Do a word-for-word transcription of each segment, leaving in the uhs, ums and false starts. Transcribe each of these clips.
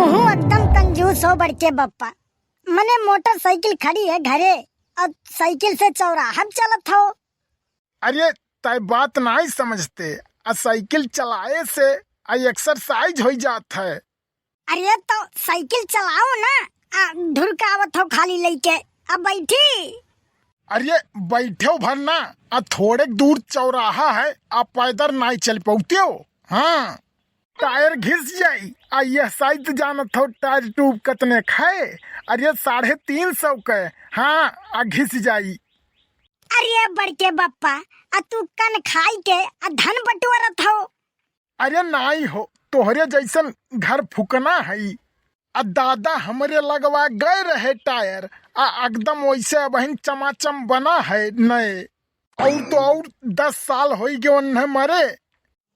तुहूँ एकदम कंजूस हो बड़के बप्पा। मने मोटरसाइकिल खड़ी है घरे और साइकिल से चौराहा पे चलत हो। अरे, तय बात नाई समझते। आ साइकिल चलाए से आ एक्सरसाइज हो जात है। अरे तो साइकिल चलाओ ना, आ ढुरकावत हो खाली लइके। अब बैठी। अरे बैठो भर ना, आ थोड़े दूर चौराहा है, आ पैदल नाई चल पौते हो। हाँ, टायर घिस जाई। आ यह साइज जानत हो टायर ट्यूब कतने खाए? अरे साढ़े तीन सौ के। हाँ, आ घिस जाई। अरे बड़के बप्पा, आ तू कन खाई के आ धन बटोरत हो। अरे नाई हो, तोहरे जैसन घर फुकना हई। आ दादा हमरे लगवा गए रहे टायर, आ एकदम वैसे अबहिन चमाचम बना है नए। और तो और दस साल होई गए उन्हें मरे।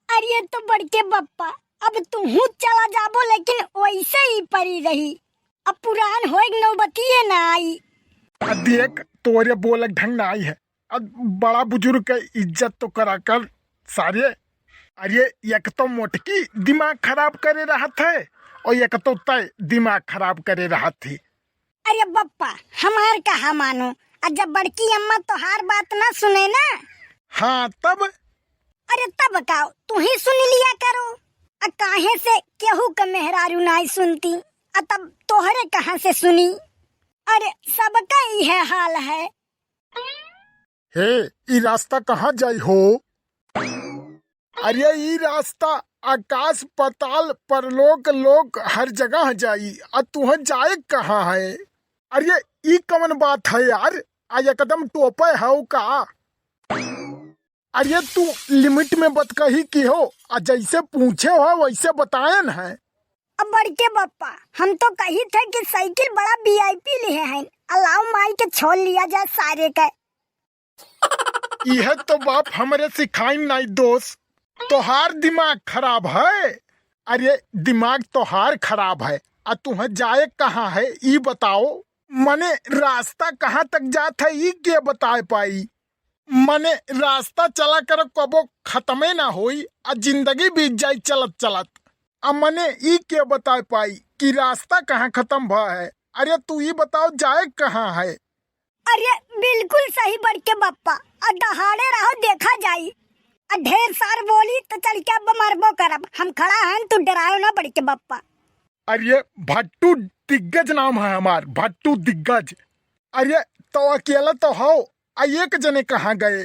अरे तो बड़के बप्पा, अब तुहूँ चला जाबो, लेकिन वैसे ही परी रही। अब पुरान होए के नौबतिये ना आई। आ देख, तोरे बोलक ढंग ना आई है। अब बड़ा बुजुर्ग के इज्जत तो करा कर सारे। अरे, एक तो मोटकी दिमाग खराब करे रहत है और एक तो तय दिमाग खराब करे रहत है। अरे बप्पा, हमार कहा मानो, आ जब बड़की अम्मा तोहार बात ना सुने ना। हाँ, तब? अरे तब का, तू ही सुन लिया करो। आ काहे से केहू के मेहरारू नाई सुनती, आ तब तोहरे कहाँ से सुनी? अरे सबका इहे हाल है। हे, ई रास्ता कहाँ जाई हो? अरे ई रास्ता आकाश पाताल परलोक लोक हर जगह जाई, आ तुहँ जाए कहाँ है? अरे ई कवन बात है यार, आ एकदम टोपे हौ का? अरे तू लिमिट में बतकही की हो, आ जैसे पूछे हो वैसे बतायन है। अब बड़के बप्पा, हम तो कही थे कि साइकिल बड़ा वीआईपी लिहे हैं, अलाव माई के छोड़ लिया जाए सारे के। यह तो बाप हमरे सिखाइन नाई दोस्त, तोहार दिमाग खराब है। अरे दिमाग तोहार खराब है, आ तुहँ जाए कहाँ है ई बताओ? मने रास्ता कहाँ तक जात है ई के बताए पाई? मने रास्ता चला कर कबो खतमे ना होई, आ जिंदगी बीत जाई चलत चलत। आ मने ई के बताए पाई कि रास्ता कहाँ खतम भा है? अरे तू ई बताओ जाए कहाँ है? अरे बिल्कुल सही बड़के बप्पा, आ दहाड़े रहो देखा जाई। आ ढेर सार बोली तो चल के अब मरबो करब। हम खड़ा हन, तू डरायो ना बड़के बप्पा। अरे भट्टू दिग्गज नाम है हमार, भट्टू दिग्गज। अरे तो अकेला तो हो, आ एक जने कहाँ गए?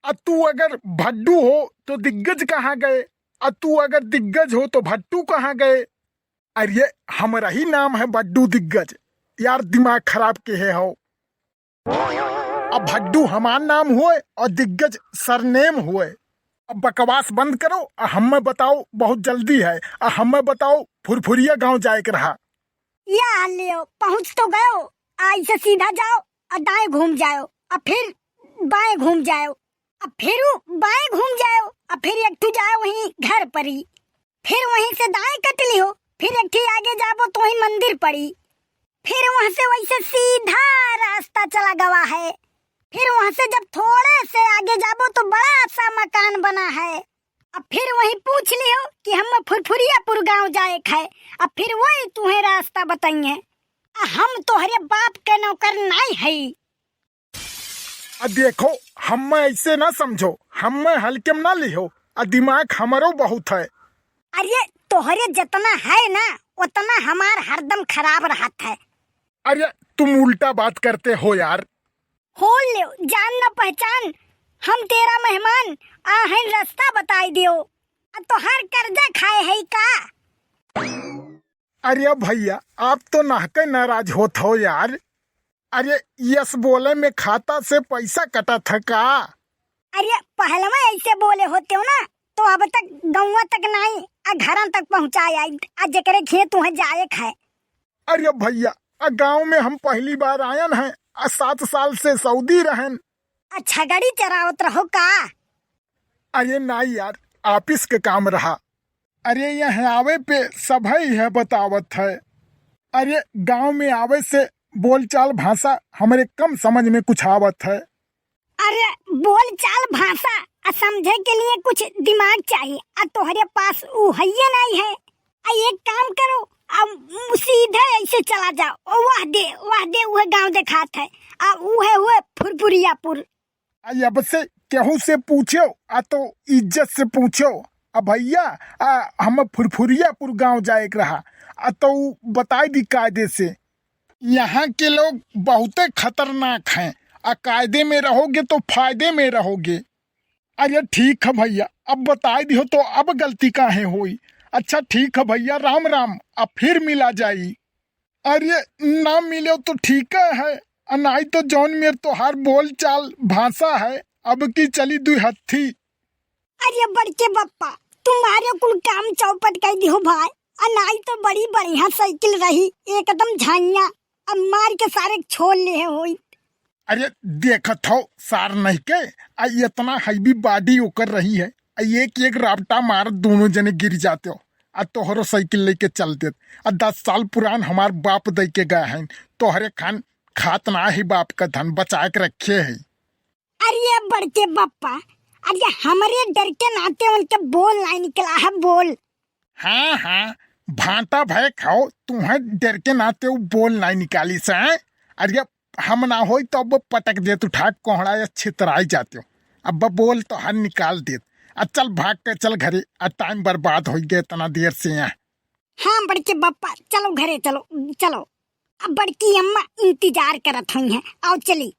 आ तू अगर भड्डू हो तो दिग्गज कहाँ गए? आ तू अगर दिग्गज हो तो भट्टू कहाँ गए? अरे हमरा ही नाम है भड्डू दिग्गज। यार दिमाग खराब के है हो। अब भड्डू हमार नाम हुए और दिग्गज सरनेम हुए। अब बकवास बंद करो, आ हमें बताओ, बहुत जल्दी है, आ हमें बताओ फुरफुरिया गांव जाए के रहा। या लियो, पहुँच तो गयो, आ इसे सीधा जाओ, आ दाएं घूम जाओ, आ फिर बाएं घूम जाओ, आ फिर बाएं घूम जाओ, आ फिर एक ठो जाओ वहीं घर परी, फिर वहीं से दाएं कट लियो, फिर एक ठो आगे जाबो तो वहीं मंदिर पड़ी, फिर वहाँ से वैसे सीधा रास्ता चला गवा है। फिर वहाँ से जब थोड़े से आगे जाबो तो बड़ा सा मकान बना है। अब फिर वहीं पूछ लियो कि हम फुरफुरियापुर गांव जाए के है। अब फिर वही तुम्हें रास्ता बताइए। आ हम तोहरे बाप के नौकर नाई है। आ देखो, हम्मे ऐसे ना समझो, हम्मे हल्के में ना लिहो, आ दिमाग हमरो बहुत है। अरे तोहरे जितना है ना, उतना हमार हरदम खराब रहत है। अरे तुम उल्टा बात करते हो यार। हो ले जान न पहचान, हम तेरा मेहमान, आ हैं रास्ता बताई दियो। आ तोहार कर्जा खाए है का? अरे भैया, आप तो नाहके नाराज होत हो यार। अरे यस बोले में खाता से पैसा कटत है का? अरे पहलवा ऐसे बोले होते हो ना, तो अब तक गौवा तक नाई, आ घरन तक पहुँचाए आई, आ जेकरे खेत वहाँ जाए खाए। अरे भैया, आ गाँव में हम पहली बार आयन हैं, आ सात साल से सऊदी रहन। अच्छा, गड़ी चरावत रहो का? अरे नाई यार, ऑफिस के काम रहा। अरे यहाँ आवे पे सभई है बतावत है। अरे गाँव में आवे से बोलचाल भाषा हमरे कम समझ में कुछ आवत है। अरे बोलचाल भाषा आ समझे के लिए कुछ दिमाग चाहिए, आ तोहरे पास ऊ हइये नहीं है। आ एक काम करो, आ से चला जाओ, ओ वाह दे, वाह दे, उहे गाँव देखात है, आ उहे हुए फुरफुरियापुर। आ अब से केहू से पूछो, आ तो इज्जत से पूछो, आ भैया, आ हम फुरफुरियापुर गाँव जाए के रहा, आ तो उ बताई दी कायदे से। यहाँ के लोग बहुते खतरनाक हैं, आ कायदे में रहोगे तो फायदे में रहोगे। अरे ठीक है भैया, अब बताई दिहो तो अब गलती काहे होई। अच्छा ठीक है भैया, राम राम, अब फिर मिला जाई। अरे ना मिले तो ठीक है, आ नाई तो जौन मेर तोहार बोल चाल भाषा है, अब की चली दुई हत्थी। अरे बड़के बप्पा, तुम्हारे कुल काम चौपट कर दिहो भाई, आ नाई तो बड़ी बढ़िया साइकिल रही, एकदम झाइया, अब मार के सारे छोड़ ले होई। अरे देखत हो सार नहीं के, आ इतना हैवी बॉडी ओकर रही है, आ एक एक रापटा मार दोनों जने गिर जाते हो, आ तोहरो साइकिल लेके चल देत। आ दस साल पुरान हमार बाप दे के गए हैं, तोहरे खान खात ना ही बाप का धन बचा के रखे है। अरे बड़के बप्पा, अरे हमरे डर के नाते उनके बोल नहीं निकला है, बोल। हाँ हाँ, भांटा भय खाओ, तुम्हें डर के नाते वो बोल नहीं निकाली से। अरे हम ना होई तो अब पटक देत उठा कोहड़ा या छितराई जाते हो। अब बोल तो हर निकाल देत। आ चल भाग के चल घरे, आ टाइम बर्बाद हो गया इतना देर से यहाँ। हाँ बड़के बप्पा, चलो घरे चलो, चलो। अब बड़की अम्मा इंतजार करत हुई हैं, आओ चली।